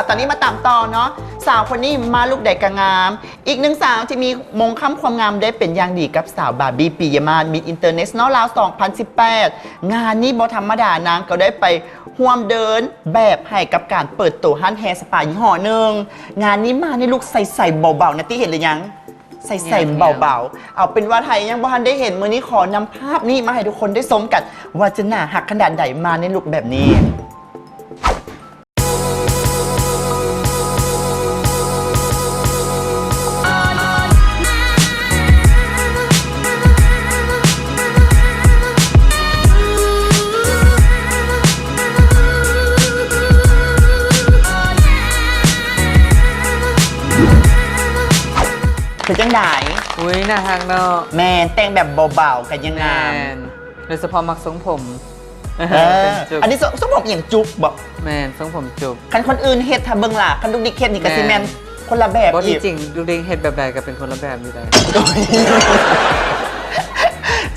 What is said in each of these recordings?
ຕອນນີ້ມາຕາມຕໍ່ເນາະ ສາວຄົນນີ້ມາລຸກໃດກະງາມ. ອີກໜຶ່ງສາວທີ່ມີມົງຄຳຄວາມງາມໄດ້ເປັນຢ່າງດີກັບສາວບາບີ ປີຍະມາດ ມິສອິນເຕີເນຊັນແນວລາວ ສອງພັນສິບແປດ. ງານນີ້ບໍ່ທຳມະດາ, ນາງກໍໄດ້ໄປຮ່ວມເດີນແບບໃຫ້ກັບການເປີດໂຕຮ້ານແຮສະປາຍີ່ຫໍ້ໜຶ່ງ. ງານນີ້ມາໃນລຸກໃສໆເບົາໆ ນະຕິເຫັນຫຼືຍັງ? ໃສໆເບົາໆ. ເອົາເປັນວ່າໃຜຍັງບໍ່ທັນໄດ້ເຫັນ, ມື້ນີ້ຂໍນຳພາບນີ້ມາໃຫ້ທຸກຄົນໄດ້ຊົມກັນ ວ່າຈະໜ້າຮັກຂະໜາດໃດ ມາໃນລຸກແບບນີ້. ເປັນຈັ່ງໃດ? ອຸ້ຍ ໜ້າຮັກເນາະ. ແມ່ນ, ແຕ່ງແບບເບົາໆ ກໍຍັງງາມ. ແມ່ນ, ໂດຍສະເພາະມັກຊົງຜົມ. ເອີ ເປັນຈຸກ. ອັນນີ້ຊົງ ຊົງຜົມອີ່ຫຍັງ? ຈຸກບໍ? ແມ່ນ, ຊົງຜົມຈຸກ. ຄັນຄົນອື່ນເຮັດ ຖ້າເບິ່ງລະ ຄັນດຸກດິກເຮັດນີ້ກໍຊິແມ່ນ ແມ່ນ ຄົນລະແບບອີກ. ບໍ່, ທີ່ຈິງດຸກດິກເຮັດແບບໃດກໍເປັນຄົນລະແບບຢູ່ໃດ.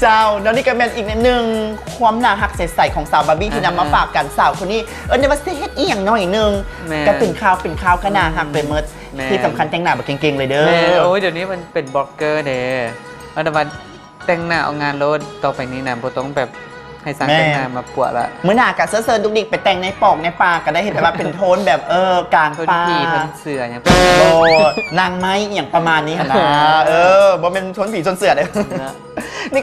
ເຈົ້າ, ແລ້ວນີ້ກໍແມ່ນອີກໜຶ່ງຄວາມໜ້າຮັກໃສໆຂອງສາວບາບີ ອ່າ ທີ່ນຳມາຝາກກັນ. ສາວຄົນນີ້ເອີ້ນໄດ້ວ່າຊິເຮັດອີ່ຫຍັງໜ້ອຍໜຶ່ງ ແມ່ນ ກໍເປັນຂ່າວເປັນຄາວກໍໜ້າຮັກໄປໝົດ. ແມ່ນ, ທີ່ສຳຄັນແຕ່ງໜ້າບັກເກັ່ງໆເລີຍເດີ. ແມ່ນ, ໂອ້ຍ ດຽວນີ້ມັນເປັນບລັອກເກີເດ້ ມັນແບບວ່າ ແຕ່ງໜ້າອອກງານໂລດ, ຕໍ່ໄປນີ້ນະ ບໍ່ຕ້ອງແບບໃຫ້ຊ່າງແຕ່ງໜ້າມາປົວະລະ. ແມ່ນ, ມື້ໜ້າກະເຊີນດຸກດິກໄປແຕ່ງໃນປອກໃນປ່າກະໄດ້, ເຮັດແບບວ່າເປັນໂທນແບບ ເອີ ກາງປ່າ, ໂທນຜີໂທນເສືອຫຍັງ. ໂອ້ ນາງໄມ້ອີ່ຫຍັງປະມານນີ້ຫັ້ນນະ. ເອີ ບໍ່ແມ່ນໂທນຜີໂທນເສືອເດ້. ນະ